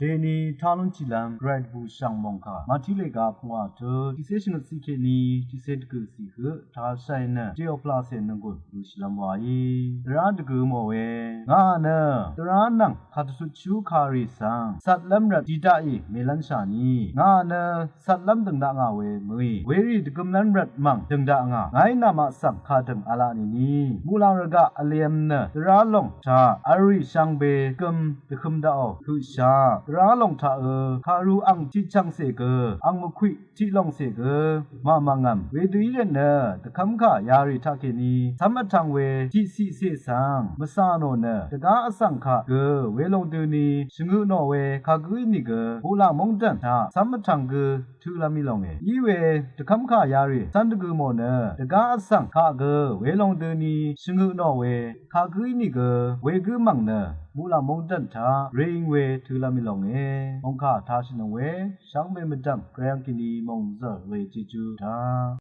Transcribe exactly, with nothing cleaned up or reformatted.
Deni talun tilam Gvray dvbù shv̀ng mòngkà Màtiq lèga pungwà tø tiqcé shvngøt ciq kèní tiqcé dvgø̀ ciq høq tashai nø jeoplacè nønggùn lushìlvm wàí dvrá dvgø mò we. Ngà nø dvrá nvng kàdvtut shú kàrì svng catlv́m rvt dì daqì mèlv́nshà ni ngà nø catlv́m dø̀ng daq ngà we mø̀í werì dvgømlv́m rvt mv̀ng dø̀ng daq ngà ngàí namaq svng kàdø̀ng v̄la nìni muqlàng rvgaq vlev̄m nø dvrá lòng taq vrì shvngbe gøm dvhøm daqò høqsha dvrá lòng taqø kàru ang tiqchv̀ngcè gø ang mvkwiq tiq lòngcè gø màmv̀ngv̀m wedø í rvt nø dvkv́mkà yarì taqkèní cv́m vtv̄ng we tiqciqcè svng mvcà nò nø dvgá vsvng kaq gø welòng døni shvngø nò we kagǿ ínìgø muqlàng móngdv̀n taq cv́m vtv̄ng gø tø̄lv́m í longe. Iwe dvkv́mkà yarì cv́n dvgø mò nø dvgá vsvng kaq gø welòng døni shvngø nò we kagǿ ínìgø wegǿ mv̀ng nø muqlàng móngdv̀n taq reying we tø̄lv́m í longe. Mòngkà tashìnøng we shvngbe mvdv̀m Gvray yv́ng kèní mòngzø̀l we Jejú taq